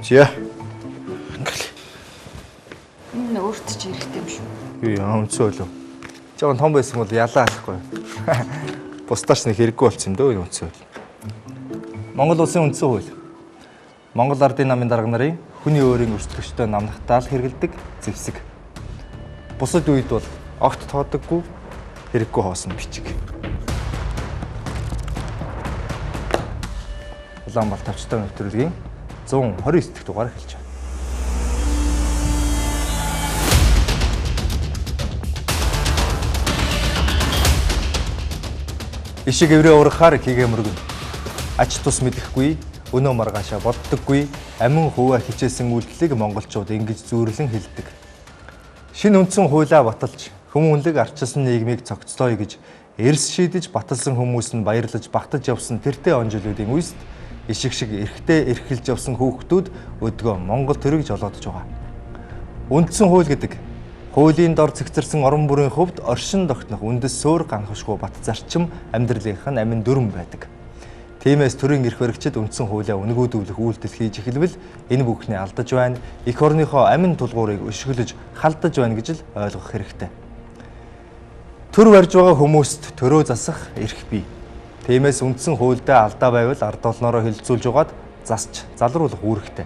Зя. Энэ өөрт чи хэрэгтэй юм шүү. Юу яа үндсэн хууль. Жохон том байсан бол ялаа алахгүй. Бусдаач нэг хэрэггүй болсон юм дөө энэ үндсэн хууль. Монгол улсын үндсэн хууль. Монгол Ардын намын дарга нарын хүний өөрийн өрсөлдөгчтэй намнахтаа л хэрэгэлдэг зэвсэг. Бусад үед бол огт тоодоггүй хэрэггүй хоосон бичиг. Улаанбаатар тавчтай нэвтрүүлгийн 129 дахь дугаар эхэлж байна. Ишиг эврээ ургахаар хийгээ мөргөн. Ач тус мэдэхгүй, өнөө маргаашаа боддоггүй, амин хуваа хичээсэн үйлдэлийг монголчууд ингэж зүүрлэн хэлдэг. Шинэ үндсэн хуулиа баталж, хүмүүнлэг арчилсан нийгмийг цогцлооё гэж эрс шийдэж баталсан хүмүүс нь баярлаж багтаж явсан тэртээ он жилүүдийн үест ишиг шиг эрхтээ эрхэлж явсан хүүхдүүд өдгөө Монгол төрийг жолоодож байгаа. Үндсэн хууль гэдэг хуулийн дор цэгцэрсэн орон бүрийн хувьд оршин тогтнох үндэс суурь ганхавшгүй бат зарчим амьдралынх нь амин дүрм байдаг. Тиймээс төрийн эрх баригчид үндсэн хуулиа үнгүүдүүлэх үйлдэл хийж эхэлвэл энэ бүхний алдаж байна, эх орныхоо амин тулгуурыг өшиглөж халдаж байна гэж л ойлгох хэрэгтэй. Төр барьж байгаа хүмүүст төрөө засах эрх бий. Тиймээс үндсэн хуульдаа алдаа байвал ард олноороо хэлэлцүүлж угаад засч залруулах үүрэгтэй.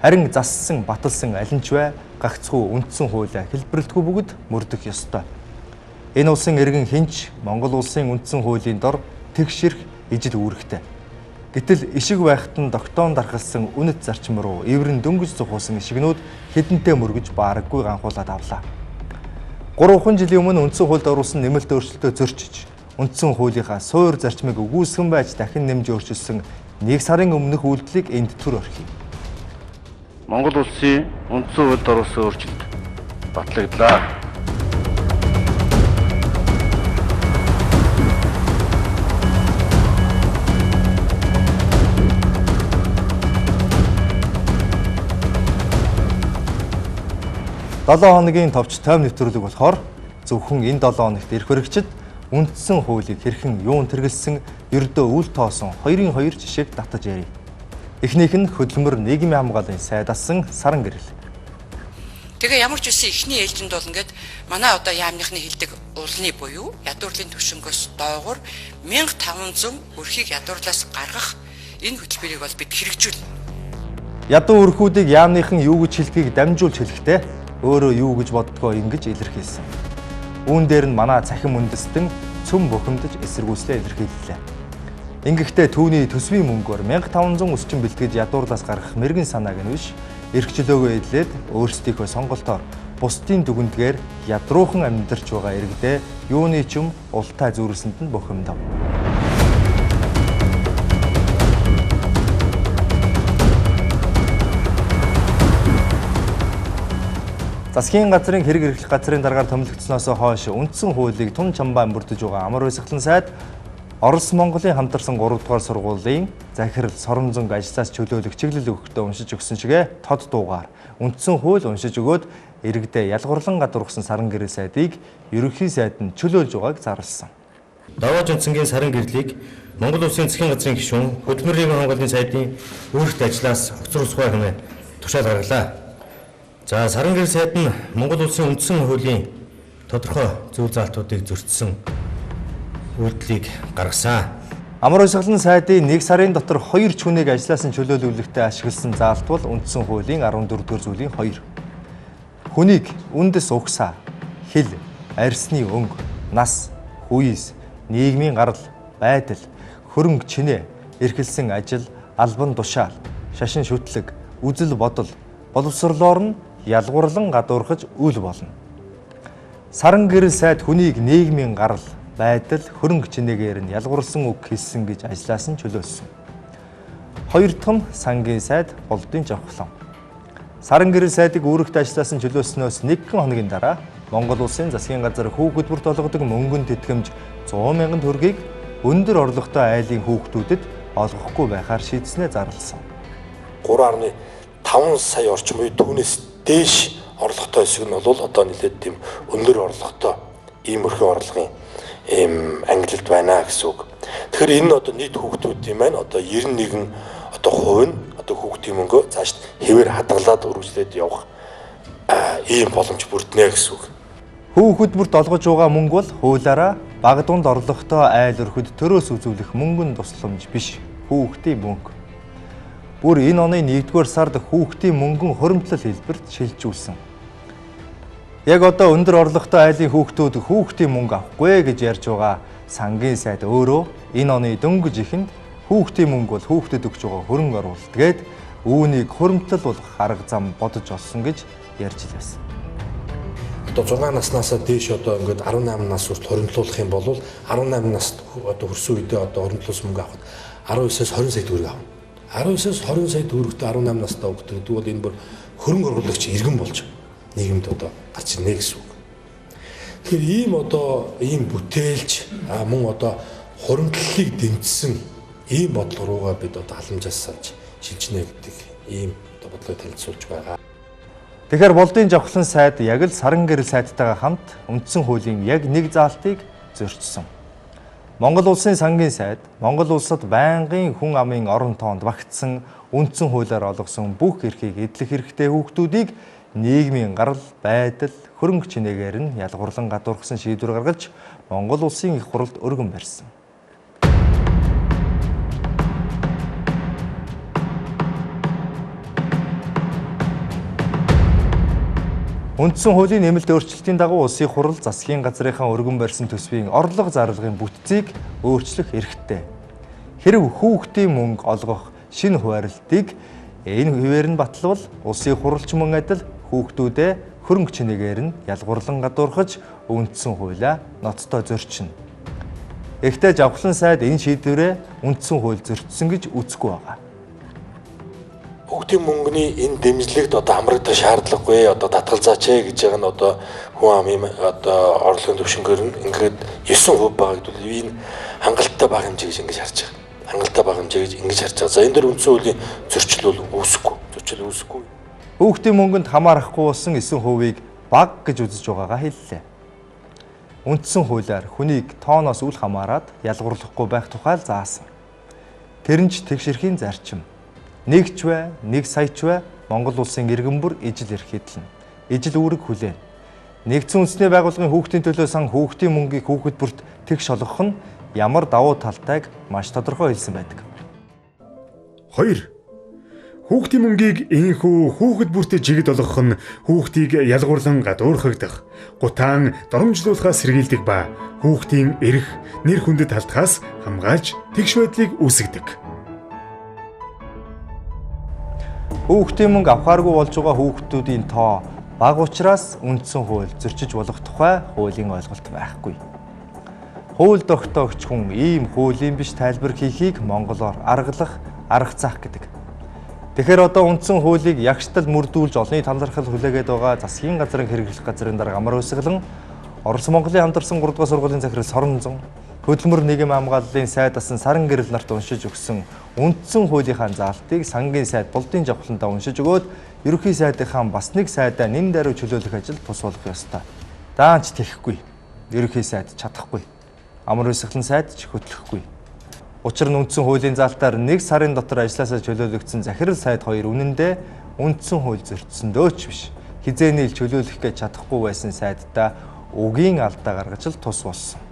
Харин зассан, баталсан аль нь ч бай, гагцхүү үндсэн хуулиа хэлбэрлэдэггүй бүгд мөрдөх ёстой. Энэ улсын иргэн хинч Монгол улсын үндсэн хуулийн дор тэгш эрх ижил үүрэгтэй. Гэтэл ишиг байхад нь тогтоон дархалсан үнэт зарчим руу эврэн дөнгөж зухуусан ишигнүүд хэдэнтэй мөргөж баараггүй ганхуулаад авлаа. 3 жилийн өмнө үндсэн хуульд оруулсан нэмэлт өөрчлөлтөө зөрчиж, үндсэн хуулийнхаа суур зарчмыг үгүйсгэн байж дахин нэмж өөрчилсөн 1 сарын өмнөх үйлдэлийг энд төр орхив. Монгол улсын үндсэн хуульд оруулсан өөрчлөлт батлагдлаа. Долоо хоногийн товч тойм нэвтрүүлэг болохоор зөвхөн энэ 7 хоногт эрх баригчид үндсэн хуулийг хэрхэн юун тэргэлсэн ердөө үл тоосон 2-ын 2 жишээг татаж ярив. Эхнийх нь хөдөлмөр нийгмийн хамгааллын сайд асан саран гэрэл. Тэгээ ямар ч үсэн эхний ээлжинд бол ингээд манай одоо яамныхны хилдэг улны буюу ядуурлын түвшингөөс доогуур 1500 өрхийг ядуурлаас гаргах энэ хөтөлбөрийг бол бид хэрэгжүүлнэ. Ядуу өрхүүдийг яамныхан юу гэж хэлдгийг дамжуулж хэлэхдээ өөрөө юу гэж боддгоо ингэж илэрхийлсэн. Үүн дээр нь манай цахим үндэстэн цөм бухимдаж эсэргүүцлээ илэрхийллээ. Ингэхдээ түүний төсвийн мөнгөөр 1500 өсчин бэлтгэж ядуурлаас гаргах мэрэгэн санааг нь биш, эрх чөлөөгөө эдлээд өөрсдийнхөө сонголтоор бусдын дүгнэлтгээр ядруухан амьдарч байгаа иргэдээ юуны ч юм ултай зүүрлсэнд нь бухимдав. Засгийн газрын хэрэг эрхлэх газрын даргаар томилогдсоноос хойш үндсэн хуулийг тун чамбай мөрдөж байгаа амар баясгалан сайд Орос Монголын хамтарсан 3 дугаар сургуулийн захирал Соронзонг ажлаас чөлөөлөх чиглэл өгөхдөө уншиж өгсөн шигэ тод дуугаар үндсэн хууль уншиж өгөөд иргэдээ ялгуурлан гадуурхсан саран гэрэл сайдыг ерөнхий сайд нь чөлөөлж байгааг зарласан. Давааж үндсэнгийн саран гэрлийг Монгол Улсын засгийн газрын гишүүн Хөдөлмөр нийгмийн хамгааллын сайдын өөрт ажлаас хоцруулсгүй хэмээн тушаал гаргалаа. За саран гэрэл сайд нь Монгол Улсын үндсэн хуулийн тодорхой зөв заалтуудыг зөрчсөн үйлдэлийг гаргасан. Амар баясгалан сайдын 1 сарын дотор 2 чүнийг ажлаас нь чөлөөлүүлэхдээ ашигласан заалт бол үндсэн хуулийн 14 дугаар зүйлийн 2. Хүнийг үндэс угсаа, хэл, арьсны өнгө, нас, хүйс, нийгмийн гарал, байдал, хөрөнгө чинээ, эрхэлсэн ажил, албан тушаал, шашин шүтлэг, үзэл бодол, боловсрлоор нь ялгуурлан гадуурхаж үл болно. Саран гэрэл сайд хүнийг нийгмийн гарал, байдал, хөрөнгө чинээгээр нь ялгуурлсан үг хэлсэн гэж ажлаас нь чөлөөлсөн. Хоёр дахь нь сангийн сайд Болдын Жавхлан. Саран гэрэл сайдыг үүрэгт ажлаас нь чөлөөлснөөс 1 хоногийн дараа Монгол улсын засгийн газар хүүхэд бүрт олгодог мөнгөн тэтгэмж 100 мянган төгрөгийг өндөр орлоготой айлын хүүхдүүдэд олгохгүй байхаар шийдснээ зарласан. 3.5 сая орчим буюу түүнээс дээш орлоготой хэсэг нь бол одоо нэлээд тийм өндөр орлоготой ийм өрхөн орлогын ийм ангилалд байна гэсэн үг. Тэгэхээр энэ нь одоо нийт хүүхдүүдийн маань одоо 91 одоо хувь нь одоо хүүхдийн мөнгөө цааш хэвээр хадгалаад өргөжлөөд явах ийм боломж бүрднэ гэсэн үг. Хүүхэд бүрт олгож байгаа мөнгө бол хуулиараа бага дунд орлоготой айл өрхөд төрөөс үзүүлэх мөнгөн тусламж биш. Хүүхдийн мөнгө. Бүр энэ оны 1-р сард хүүхдийн мөнгөн хуримтлал хэлбэрт шилжүүлсэн. Яг одоо өндөр орлоготой айлын хүүхдүүд хүүхдийн мөнгө авахгүй гэж ярьж байгаа сангийн сайд өөрөө энэ оны дөнгөж ихэнд хүүхдийн мөнгө бол хүүхдэд өгч байгаа хөрөнгө оруулалт гээд үүнийг хуримтлал болгох арга зам бодож олсон гэж ярьж л байсан. Одоо 6 наснаасаа дээш одоо ингээд 18 нас хүртэл хуримтлуулах юм бол 18 нас одоо хүрсэн үедээ одоо хуримтлуулсан мөнгө авахд 19-ээс 20 сая төгрөг авна. 19-ээс 20 сая төгрөгтэй 18 настай хүүхэд гэдэг бол энэ бүр хөрөнгө оруулагч иргэн болж нийгэмд одоо гарч ирнэ гэсэн үг. Тэгэхээр ийм одоо ийм бүтээлч мөн одоо хуримтлалыг дэмжсэн ийм бодлого руугаа бид одоо халамжаас салж шилжинэ гэдэг ийм одоо бодлогыг танилцуулж байгаа. Тэгэхээр Болдын жавхлан сайд яг л саран гэрэл сайдтайгаа хамт үндсэн хуулийн яг нэг заалтыг зөрчсөн. Монгол улсын сангийн сайд Монгол улсад байнгын хүн амын орон тоонд багтсан үндсэн хуулиар олгосон бүх эрхийг эдлэх хэрэгтэй хүүхдүүдийг нийгмийн гарал, байдал, хөрөнгө чинээгээр нь ялгуурлан гадуурхсан шийдвэр гаргаж Монгол улсын их хурлд өргөн барьсан. Үндсэн хуулийн нэмэлт өөрчлөлтийн дагуу улсын хурал засгийн газрынхаа өргөн барьсан төсвийн орлого зарлагын бүтцийг өөрчлөх эрхтэй. Хэрв хүүхдийн мөнгө олгох шинэ хуваарлтыг энэ хэвээр нь батлавал улсын хуралч мөн адил хүүхдүүдээ хөрөнгө чинээгээр нь ялгуурлан гадуурхаж үндсэн хуулиа ноцтой зөрчинө. Гэхдээ жавхлан сайд энэ шийдвэрээ үндсэн хууль зөрчсөн гэж үзэхгүй байгаа. Хүүхдийн мөнгөний энэ дэмжлэгт одоо хамрагдах шаардлагагүй одоо татгал заач ээ гэж байгаа нь одоо хүн амын одоо орлогын түвшингээр нь ингээд 9% байгаа гэдэг бол энэ хангалттай бага хэмжээ гэж ингэж харж байгаа. Хангалттай бага хэмжээ гэж ингэж харж байгаа. За энэ дэр үндсэн хуулийн зөрчил бол үүсэхгүй. Зөрчил үүсэхгүй. Хүүхдийн мөнгөнд хамаарахгүй болсон 9%-ийг бага гэж үзэж байгаагаа хэллээ. Үндсэн хуулиар хүнийг тооноос үл хамааран ялгуурлахгүй байх тухай л заасан. Тэр нь ч тэгш эрхийн зарчим. Нэг ч бай, нэг сая ч бай Монгол улсын иргэн бүр ижил эрх эдлэнэ. Ижил үүрэг хүлээн. Нэгдсэн үндэсний байгууллагын хүүхдийн төлөө сан хүүхдийн мөнгийг хүүхэд бүрт тэгш олгох нь ямар давуу талтайг маш тодорхой хэлсэн байдаг. 2. Хүүхдийн мөнгийг энэхүү хүүхэд бүртээ жигд олгох нь хүүхдийг ялгуурлан гадуурхагдах, гутаан доромжлуулахаас сэргийлдэг ба хүүхдийн эрх, нэр хүндэд алдахаас хамгаалж тэгш байдлыг үүсгэдэг. Хүүхдийн мөнгө авахааргүй болж байгаа хүүхдүүдийн тоо бага учраас үндсэн хууль зөрчиж болох тухай хуулийн ойлголт байхгүй. Хууль тогтоогч хүн ийм хуулийн биш тайлбар хийхийг монголоор аргалах, аргацаах гэдэг. Тэгэхээр одоо үндсэн хуулийг ягштал мөрдүүлж олонний талархал хүлээгээд байгаа засгийн газрын хэрэглэх газрын дарга Амар Уйсгалан, Орос Монголын хамтарсан 3 дугаар сургуулийн захирал Соронзон, Хөдөлмөр нийгэм хамгааллын сайд асан саран гэрэл нарт уншиж өгсөн үндсэн хуулийнхаа заалтыг сангийн сайд Болдын жавхлантаа уншиж өгөөд ерөнхий сайдынхаа бас нэг сайдаа нэн даруй чөлөөлөх ажил тус болох ёстой. Даанч тэхгүй. Ерөнхий сайд чадахгүй. Амар Уйсгалан сайд ч хөтлөхгүй. Учир нь үндсэн хуулийн заалтаар нэг сарын дотор ажилласаа чөлөөлөгдсөн захирал сайд хоёр үнэндээ үндсэн хууль зөрчсөндөө ч биш. Хизээний л чөлөөлөх гэж чадахгүй байсан сайддаа үгийн алдаа гаргаж л тус болсон.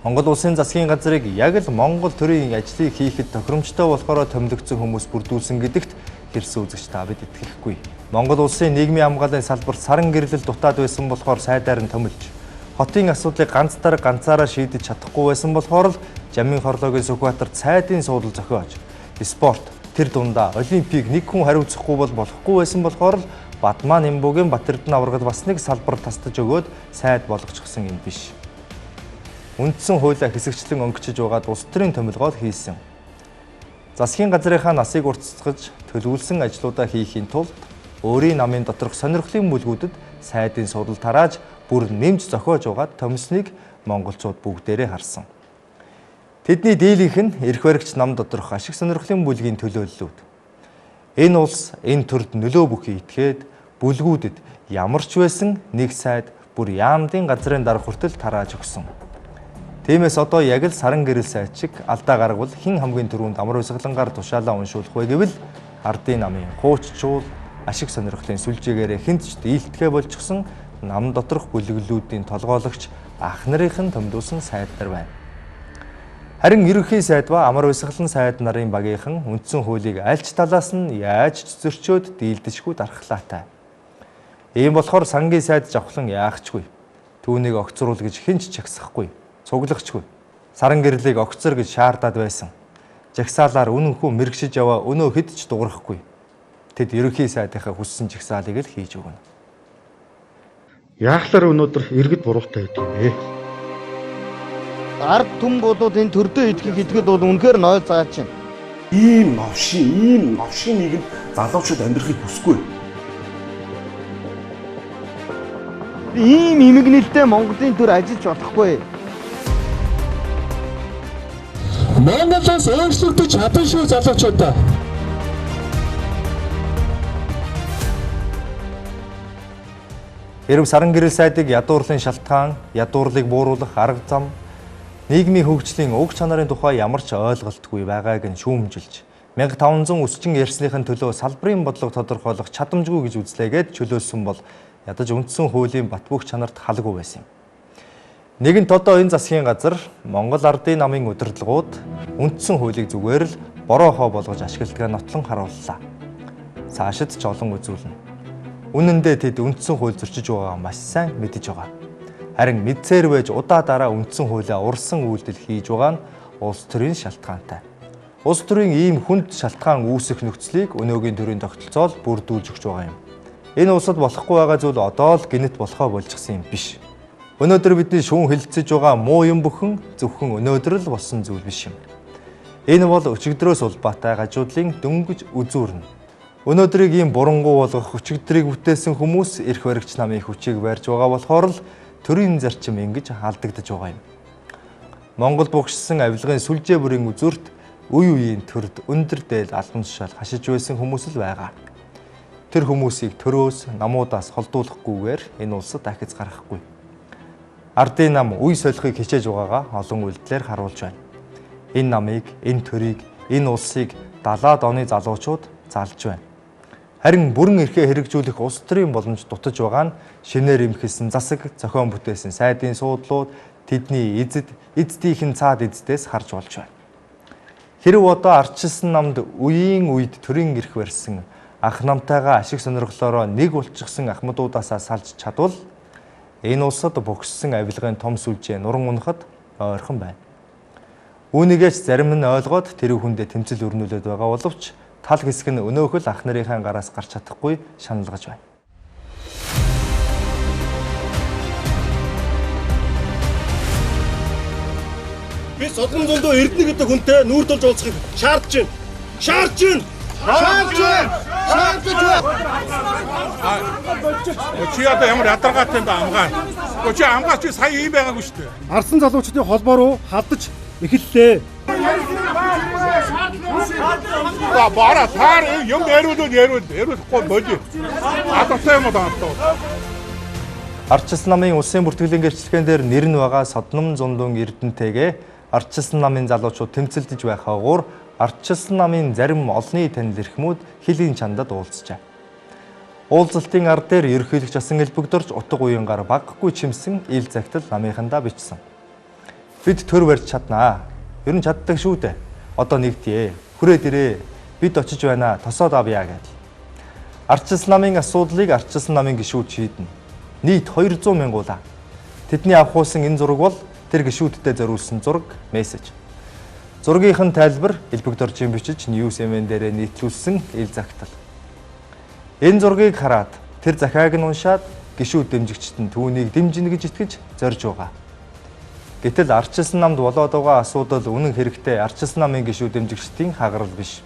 Монгол улсын засгийн газрыг яг л Монгол төрийн ажлыг хийхэд тохиромжтой болохоор томилогдсон хүмүүс бүрдүүлсэн гэдэгт хэрсэн үзэгч та бид итгэхгүй. Монгол улсын нийгмийн хамгааллын салбарт саран гэрлэл дутаад байсан болохоор сайдаар нь томилж, хотын асуудлыг ганц дараа ганцаараа шийдэж чадахгүй байсан болохоор л Жамын хорлоогийн Сүхбаатарт сайдын суудал зохиож, спорт тэр дундаа олимпийг нэг хүн хариуцахгүй бол болохгүй байсан болохоор л Бадмаа Нямбугийн Батэрдэн аваргад бас нэг салбар тастаж өгөөд сайд болгочихсон юм биш. Үндсэн хуулиа хэсэгчлэн өнгөчөж байгаад улс төрийн томилгоод хийсэн. Засгийн газрынхаа насыг уртасгаж төлөвлөсөн ажлуудаа хийхийн тулд өөрийн намын доторх сонирхлын бүлгүүдэд сайдын судал тарааж бүр нэмж зохиож байгаад томсныг монголчууд бүгдээрээ харсан. Тэдний дийлэнх нь эрх баригч нам доторх ашиг сонирхлын бүлгийн төлөөллүүд. Энэ улс энэ төрд нөлөө бүхий итгээд бүлгүүдэд ямар ч байсан нэг сайд бүр яамдын газрын дарга хүртэл тарааж өгсөн. Тиймээс одоо яг л саран гэрэл сайд шиг алдаа гаргавал хэн хамгийн түрүүнд амар хувьсгалангаар тушаалаа уншуулах вэ гэвэл ардын намын хууччуул ашиг сонирхлын сүлжээгээрээ хүнд ч дийлдэхэ болчихсон нам доторх бүлэглүүдийн толгойлогч ах нарын томдуулсан сайд нар байна. Харин ерөнхий сайд ба амар хувьсгалан сайд нарын багийнхан үндсэн хуулийг аль ч талаас нь яаж ч зөрчөөд дийлдэшгүй дархлаатай. Ийм болохоор сангийн сайд жавхлан яахчгүй. Түүнийг огцруул гэж хэн ч чагсахгүй, цуглахчгүй. Саран гэрлийг огцор гэж шаардаад байсан. Жагсаалаар үнэнхүү мэрэгшиж яваа өнөө хэд ч дуурахгүй. Тэд ерөнхий сайдынхаа хүссэн жагсаалыг л хийж өгнө. Яахлаар өнөөдөр иргэд буруутай байдаг юм бэ? Ард түмэн болоод энэ төрдөө идэхийг идэхэд бол үнэхээр нойл заач юм. Ийм новшин нийгэм залуучууд амьдрахыг хүсэхгүй. Ийм эмгэнэлтэй Монголын төр ажиллаж болохгүй. Монголоос өөрчлөгдөж чадна шүү залуучуудаа. Хэрв саран гэрэл сайдыг ядуурлын шалтгаан, ядуурлыг бууруулах арга зам, нийгмийн хөгжлийн уг чанарын тухай ямар ч ойлголтгүй байгааг нь шүүмжилж 1500 өсчин ярьсныхын төлөө салбарын бодлого тодорхойлох чадамжгүй гэж үзлээгээд чөлөөлсөн бол ядаж үндсэн хуулийн бат бөх чанарт халгүй байсан юм. Нэгэнт одоо энэ засгийн газар Монгол ардын намын удирдлагууд үндсэн хуулийг зүгээр л бороо хоо болгож ашигладаг нотлон харууллаа. Цаашид ч олон үзүүлнэ. Үнэн дээр тэд үндсэн хууль зөрчиж байгаагаа маш сайн мэдэж байгаа. Харин мэдсээр байж удаа дараа үндсэн хуулиа урсан үйлдэл хийж байгаа нь улс төрийн шалтгаантай. Улс төрийн ийм хүнд шалтгаан үүсэх нөхцөлийг өнөөгийн төрийн тогтолцоол бүрдүүлж өгч байгаа юм. Энэ улсад болохгүй байгаа зүйл одоо л гэнэт болохоо болчихсон юм биш. Өнөөдөр бидний шүүн хэлэлцэж байгаа муу юм бүхэн зөвхөн өнөөдөр л болсон зүйл биш юм. Энэ бол өчигдрөөс улбаатай гажуудлын дөнгөж үзүүрнэ. Өнөөдрийг ийм бурангуй болгох өчигдрийг бүтээсэн хүмүүс эрх баригч намын хүчийг барьж байгаа болохоор л төрийн зарчим ингэж алдагдаж байгаа юм. Монгол бугшсан авилгын сүлжээ бүрийн үзүүрт үе үеийн төрд өндөр дээл албан тушаал хашиж байсан хүмүүс л байгаа. Тэр хүмүүсийг төрөөс намуудаас холдуулахгүйгээр энэ улсад дахиж гаргахгүй. Ардын нам үе солихыг хичээж байгаагаа олон үйлдэлээр харуулж байна. Энэ намыг, энэ төрийг, энэ улсыг 70-аад оны залуучууд залж байна. Харин бүрэн эрхээ хэрэгжүүлэх улс төрийн боломж дутаж байгаа нь шинээр эмхэлсэн засаг, зохион бүтээсэн сайдын суудлууд, тэдний эзэд, эздийнхэн цаад эздээс харж болж байна. Хэрв одоо ардчилсан намд үеийн үед төрийн эрх барьсан ах намтайгаа ашиг сонирхлоороо нэг болчихсон ахмадуудаасаа салж чадвал энэ улсад богссон авилгын том сүлжээ нуран унахад ойрхон байна. Үүнийгээ ч зарим нь ойлгоод тэр хүндээ тэмцэл өрнүүлээд байгаа боловч тал хэсэг нь өнөөх л ах нарынхаа гараас гарч чадахгүй шаналгаж байна. Би Содгом зөндөө Эрдэнэ гэдэг хүнтэй нүүр тулж уулзахыг шаардж байна. Шаардж байна. Шаардж байна. Шаардж байна. Чи одоо ямар ядаргаатай юм бэ амгаа. Чи амгаа чи сая ийм байгаагүй шүү дээ. Арсан залуучдын холбоо руу халдаж эхэллээ. За бара таар юм яриулвал яриул яриулахгүй боли. Алдартай юм уу одоо. Ардчилсан намын улсын бүртгэлийн гэрчлэгэн дээр нэр нь байгаа Содном зундун Эрдэнэтэйгээ ардчилсан намын залуучууд тэмцэлдэж байх агуур ардчилсан намын зарим олонний танил эрхмүүд хөлийн чандад уулзжээ. Уулзалтын ар дээр ерөнхийлөгч Асан элбэгдорж утга уянгаар баггүй чимсэн ил загтал намынхандаа бичсэн. Бид төр барьж чаднаа. Ер нь чаддаг шүү дээ. Одоо нэгдъе. Хүрээд ирээ. Бид очиж байна. Тосоод авъя гэдэл. Ардчилсан намын асуудлыг ардчилсан намын гишүүд шийднэ. Нийт 200 мянгуулаа. Тэдний авахуулсан энэ зураг бол тэр гишүүдтэй зориулсан зураг, мессеж. Зургийнх нь тайлбар элбэгдоржийн бичиж News MN дээрээ нийтлүүлсэн ил загтал. Энэ зургийг хараад тэр захиаг нь уншаад гишүүд дэмжигчид нь түүнийг дэмжинэ гэж итгэж зорж байгаа. Гэтэл ардчилсан намд болоод байгаа асуудал үнэн хэрэгтээ ардчилсан намын гишүүд дэмжигчдийн хагарал биш.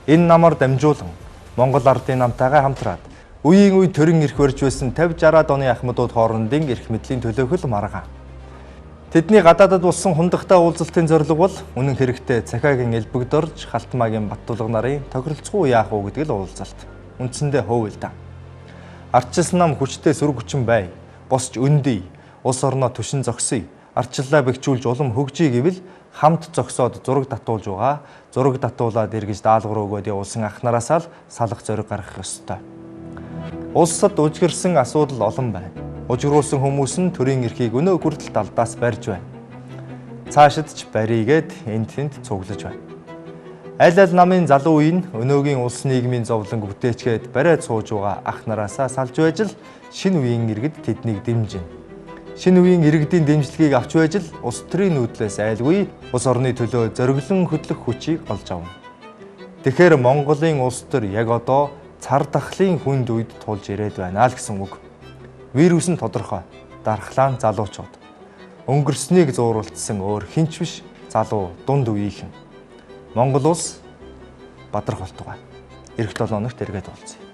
Энэ намар дамжуулан Монгол ардын намтайгаа хамтраад үеийн үе төрийн эрх барьж байсан 50 60-аад оны ахмадууд хоорондын эрх мэдлийн төлөөх л маргаан. Тэдний гадаадад болсон хундагтай уулзалтын зорилго бол үнэн хэрэгтээ Цахиагийн элбэгдорж Халтмаагийн Баттулга нарын тохиролцохгүй яах уу гэдэг л уулзалт. Үндсэндээ хувь л да. Ардчилсан нам хүчтэй сөрөг хүчин бай. Босч өндий. Улс орноо түшин зогсъё. Ардчлалаа бэхжүүлж улам хөгжий гэвэл хамт зогсоод зураг татуулж байгаа. Зураг татуулаад эргэж даалгавар өгөөд явуулсан ах нараасаа л салах зориг гаргах ёстой. Улсад ужигирсан асуудал олон байна. Ужигруулсан хүмүүс нь төрийн эрхийг өнөө хүртэл далдаас барьж байна. Цаашид ч баригээд энд тэнд цуглаж байна. Аль аль намын залуу үе нь өнөөгийн улс нийгмийн зовлонг бүтээчгээд бариад сууж байгаа ах нараасаа салж байж л шинэ үеийн иргэд тэднийг дэмжинэ. Шинэ үеийн иргэдийн дэмжлэгийг авч байж л улс төрийн нүүдлээс айлгүй улс орны төлөө зориглон хөдлөх хүчийг олж авна. Тэгэхээр Монголын улс төр яг одоо цар тахлын хүнд үед тулж ирээд байна л гэсэн үг. Вирус нь тодорхой, дархлаа нь залуучууд. Өнгөрснийг зууралдсан өөр хинч биш залуу дунд үеийнхэн. Монгол улс бадрах болтугай. Ирэх 7 хоногт эргээд уулзъя.